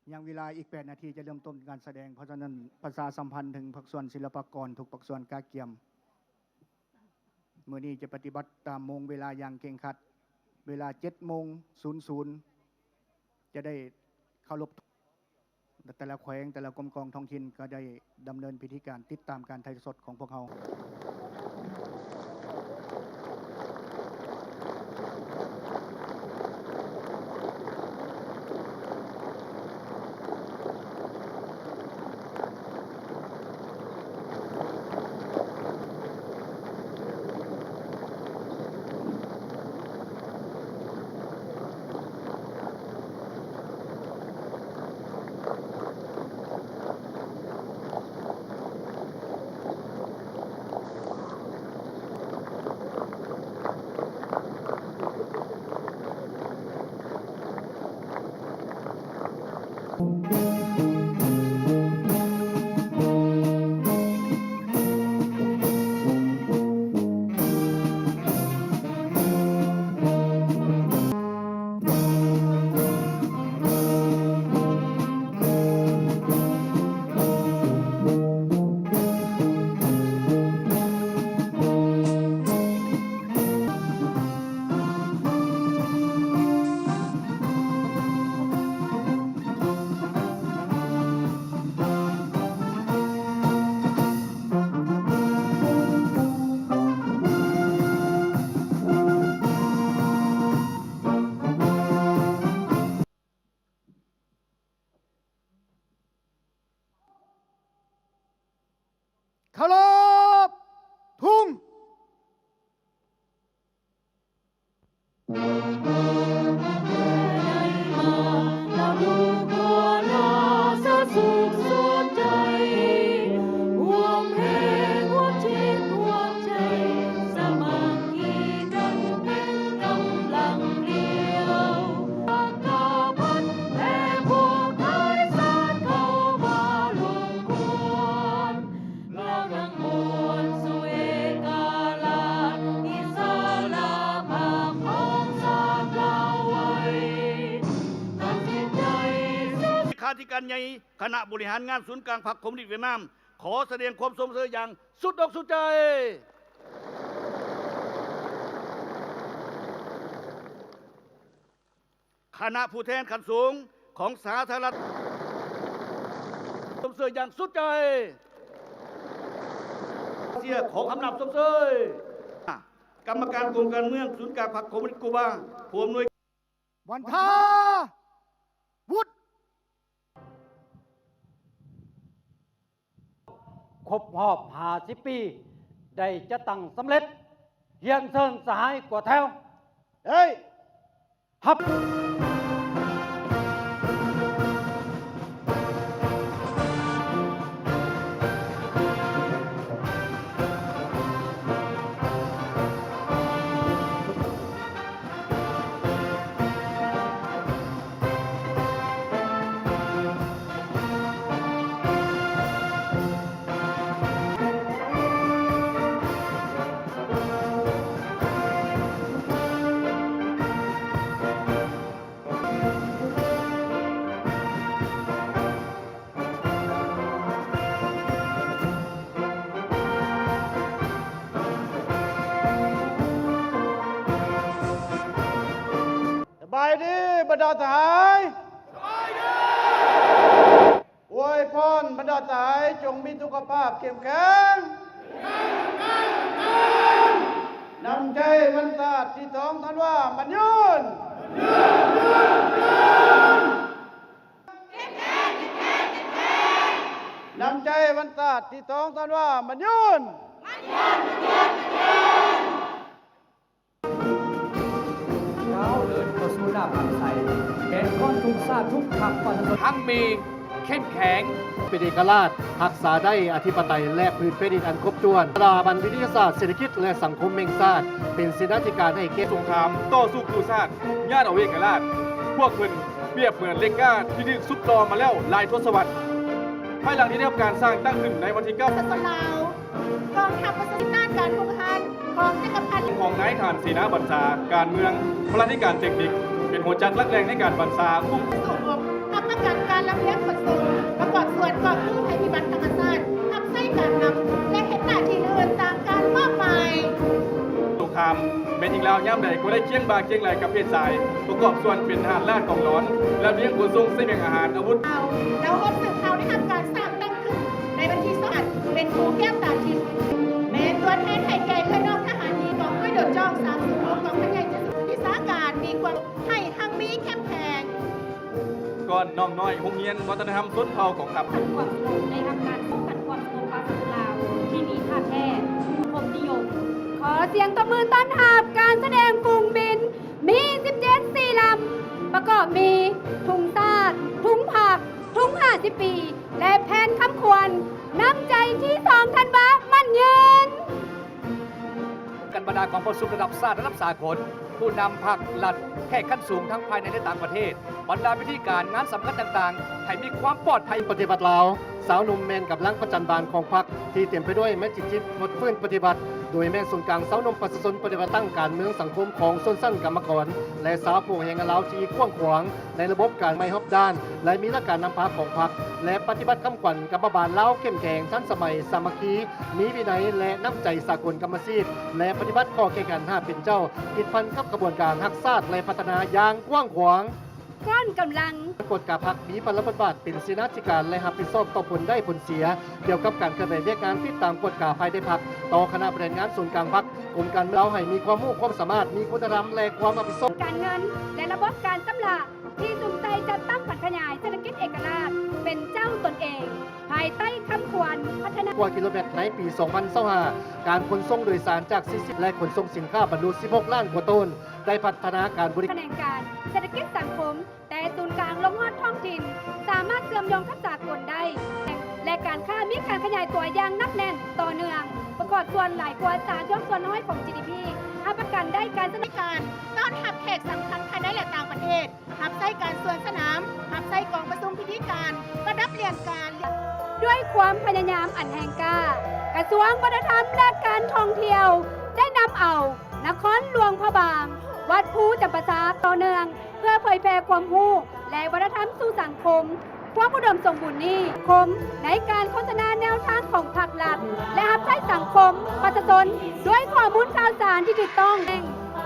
ຍັງເວລາອີກແປດນາທີຈະເລີ່ມຕົ້ນການສະແດງ, ເພາະສະນັ້ນປະຊາສຳພັນເຖິງພາກສ່ວນສິລະປາກອນທຸກພາກສ່ວນກະກຽມ. ມື້ນີ້ຈະປະຕິບັດຕາມໂມງເວລາຢ່າງເຄັ່ງຄັດ. ເວລາເຈັດໂມງສູນສູນ ຈະໄດ້ເຄົາລົບ ແຕ່ລະແຂວງ ແຕ່ລະກົມກອງທ້ອງຖິ່ນກໍໄດ້ດຳເນີນພິທີການຕິດຕາມການຖ່າຍທອດສດຂອງພວກເຮົາ. ເຄົາລົບທຸງ. ລາວທັງໝົດສູ່ເອກະລາດອິດສະຫຼະພາບຂອງຊາດລາວໄວ້. ຕັດສິນໃຈ. ເລຂາທິການໃຫຍ່ຄະນະບໍລິຫານງານສູນກາງພັກຄອມມູນິດຫວຽດນາມ ຂໍສະແດງຄວາມຊົມເຊີຍຢ່າງສຸດອົກສຸດໃຈ. ຄະນະຜູ້ແທນຂັ້ນສູງຂອງສາທາລະນະລັດ ຊົມເຊີຍຢ່າງສຸດໃຈ. ເຊຍ ຂໍຄຳນັບຊົມເຊີຍ. ກຳມະການກົມການເມືອງສູນກາງພັກຄອມມູນິດກູບາ ຜູ້ອຳນວຍ ວັນທາ ວຸດ. ຄົບຮອບຫ້າສິບປີ ໄດ້ຈັດຕັ້ງສຳເລັດ. ຮຽນເຊີນສະຫາຍກວດແຖວ. ໄດ້ຮັບ. ສະບາຍດີບັນດາສະຫາຍ. ສະບາຍດີ. ອວຍພອນບັນດາສະຫາຍ ຈົ່ງມີສຸຂະພາບເຂັ້ມແຂງ. ນ້ຳໃຈວັນຊາດທີສອງທັນວາໝັ້ນຍືນ. ນ້ຳໃຈວັນຊາດທີສອງທັນວາໝັ້ນຍືນ. ກ້າວເດີນເຂົ້າສູ່ໜ້າພັກໄຊ ແມ່ນຂອງທຸກຊາດທຸກພັກປະຊາຊົນ ຮັ່ງມີ ເຂັ້ມແຂງ ເປັນເອກະລາດ, ຮັກສາໄດ້ອະທິປະໄຕ ແລະ ພື້ນແຜ່ນດິນອັນຄົບຖ້ວນ. ສະຖາບັນວິທະຍາສາດເສດຖະກິດ ແລະ ສັງຄົມແຫ່ງຊາດ ເປັນເສນາທິການໃຫ້ແກ່ ສົງຄາມຕໍ່ສູ້ກູ້ຊາດ ຍາດເອົາເອກະລາດ. ພວກເພິ່ນປຽບເໝືອນເຫຼັກກ້າທີ່ຖືກຊຸບຕໍ່ມາແລ້ວຫຼາຍທົດສະວັດ. ພາຍຫຼັງທີ່ໄດ້ຮັບການສ້າງຕັ້ງຂຶ້ນໃນວັນທີເກົ້າ ປະຊາຊົນລາວ ກອງທັບປະຊາຊົນ ອຳນາດການປົກຄອງຂອງຈັກກະພັດ ຂອງນາຍທະຫານເສນາບັນຊາ, ການເມືອງ, ພະລາທິການເຕັກນິກ ເປັນຫົວຈັກຫຼັກແຫຼ່ງໃນການບັນຊາຄຸ້ມ ປະສົງອົບຮັບປະກັນການລຳ ຍິງລາວຍາມໃດກໍໄດ້ຄຽງບ່າຄຽງໄຫຼ່ກັບເພດຊາຍ ປະກອບສ່ວນເປັນທະຫານລາດກອງຫຼອນ ລຳລຽງຂົນສົ່ງສະບຽງອາຫານອາວຸດ. ເຮົາ ເຮົາຮອບສືບຂ່າວໄດ້ຮັບການສ້າງຕັ້ງຂຶ້ນໃນວັນທີສອງ ເປັນພູແກ້ວຕາທິບ ແມ່ນຕົວແທນໃຫ້ແກ່ເອື້ອຍນ້ອງທະຫານຍິງກອງຮ້ອຍໂດດຈ້ອງສາມສູນຫົກ ກອງພັນໃຫຍ່ເຈັດສິບ ວິຊາການມີຄວາມ ໃຫ້ຮັ່ງມີເຂັ້ມແຂງ. ກ່ອນນ້ອງນ້ອຍໂຮງຮຽນວັດທະນະທຳຊົນເຜົ່າກອງທັບ. ຂັດຂວາງສະຫງົບ ໄດ້ຮັບການປ້ອງກັນຄວາມສະຫງົບປາກສະໝຸດລາວ ທີ່ມີທ່າແທ້ສັງຄົມນິຍົມ. ຂໍສຽງຕົບມືຕ້ອນຮັບການສະແດງຝູງບິນ ມີສິບເຈັດ ສີ່ລຳ ປະກອບມີ ທຸງຊາດ, ທຸງພັກ, ທຸງຫ້າສິບປີ ແລະ ແຜ່ນຄຳຂວັນ ນ້ຳໃຈທີສອງທັນວາ ໝັ້ນຍືນ. ກັນບັນດາກອງປະຊຸມລະດັບຊາດ, ລະດັບສາກົນ, ຜູ້ນຳພັກລັດ, ແຂກຂັ້ນສູງທັງພາຍໃນ ແລະ ຕ່າງປະເທດ, ບັນດາພິທີການງານສຳຄັນຕ່າງໆ ໃຫ້ມີຄວາມປອດໄພ. ປະຕິວັດລາວ, ຊາວໜຸ່ມແມ່ນກຳລັງປະຈັນບານຂອງພັກ ທີ່ເຕັມໄປດ້ວຍແມັກຈິດຈິດ ຫົດຟື້ນປະຕິວັດ ໂດຍແມ່ນສູນກາງຊາວໜຸ່ມປະຊາຊົນປະຕິວັດ ຕັ້ງການເມືອງສັງຄົມຂອງຊົນຊັ້ນກຳມະກອນ ແລະ ຊາວຜູ້ແຮງງານລາວທີ່ກວ້າງຂວາງ ໃນລະບົບການໃໝຮອບດ້ານ ແລະ ມີຫຼັກການນຳພາຂອງພັກ ແລະ ປະຕິບັດຄຳຂວັນກຳມະບານລາວເຂັ້ມແຂງ, ທັນສະໄໝ, ສາມັກຄີ, ມີວິໄນ ແລະ ນ້ຳໃຈສາກົນກຳມະຊີບ ແລະ ປະຕິບັດຂໍ້ແຂ່ງຂັນຫ້າເປັນເຈົ້າ ຕິດພັນກັບຂະບວນການຮັກຊາດ ແລະ ພັດທະນາຢ່າງກວ້າງຂວາງ. ກ້ອນກຳລັງ. ກວດກາພັກມີພາລະບົດບາດເປັນເສນາທິການ ແລະ ຮັບຜິດຊອບຕໍ່ຜົນໄດ້ຜົນເສຍ ກ່ຽວກັບການເຄື່ອນໄຫວວຽກງານ ຕິດຕາມກວດກາພາຍໃນພັກ ຕໍ່ຄະນະບໍລິຫານງານສູນກາງພັກ, ອົງການເມືອງລາວ ໃຫ້ມີຄວາມຮູ້ຄວາມສາມາດ, ມີຄຸນນະທຳ ແລະ ຄວາມຮັບຜິດຊອບ. ການເງິນ ແລະ ລະບົບການຊຳລະ ທີ່ສຸມໃສ່ຈັດຕັ້ງຜັນຂະຫຍາຍເສດຖະກິດເອກະລາດ ເປັນເຈົ້າຕົນເອງ ພາຍໃຕ້ຄຳຂວັນພັດທະນາ. ກວ່າກິໂລແມັດໃນປີສອງພັນຊາວຫ້າ ການຂົນສົ່ງໂດຍສານຈາກສີ່ສິບ ແລະ ຂົນສົ່ງສິນຄ້າບັນລຸສິບຫົກລ້ານກວ່າໂຕນ ໄດ້ພັດທະນາການບໍລິ ຂະແໜງການເສດຖະກິດສັງຄົມ ແຕ່ສູນກາງລົງຮອດທ້ອງຖິ່ນ ສາມາດເຊື່ອມໂຍງກັບສາກົນໄດ້ ແລະ ການຄ້າມີການຂະຫຍາຍຕົວຢ່າງໜັກແໜ້ນຕໍ່ເນື່ອງ ປະກອບສ່ວນຫຼາຍກວ່າສາມສິບຫົກສ່ວນຮ້ອຍຂອງ ຈີດີພີ ຮັບປະກັນໄດ້ການສະໜັບ ການຕ້ອນຮັບແຂກສຳຄັນພາຍໃນ ແລະ ຕ່າງປະເທດ, ຮັບໃຊ້ການສວນສະໜາມ, ຮັບໃຊ້ກອງປະຊຸມພິທີການ, ປະດັບລຽນການ. ດ້ວຍຄວາມພະຍາຍາມອັນແຮງກ້າ, ກະຊວງວັດທະນະທຳ ແລະ ການທ່ອງທ່ຽວ ໄດ້ນຳເອົານະຄອນຫຼວງພະບາງ, ວັດພູຈຳປາສັກ ຕໍ່ເນື່ອງ ເພື່ອເຜີຍແຜ່ຄວາມຮູ້ ແລະ ວັດທະນະທຳສູ່ສັງຄົມ. ຄວາມອຸດົມສົມບູນນີ້ ຄົມໃນການໂຄສະນາແນວທາງຂອງພັກລັດ ແລະ ຮັບໃຊ້ສັງຄົມປະຊາຊົນ ດ້ວຍຂໍ້ມູນຂ່າວສານທີ່ຖືກຕ້ອງ,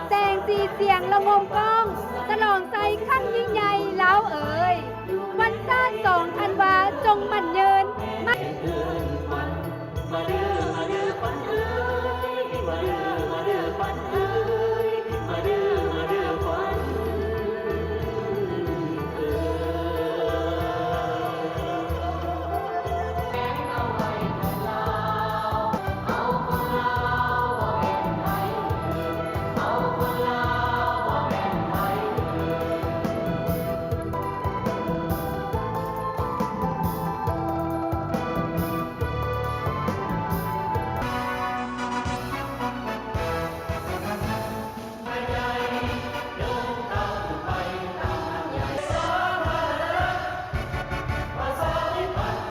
ແສງສີສຽງລະງົມກ້ອງ ສະຫຼອງໄຊຄັ້ງຍິ່ງໃຫຍ່ລາວເອີ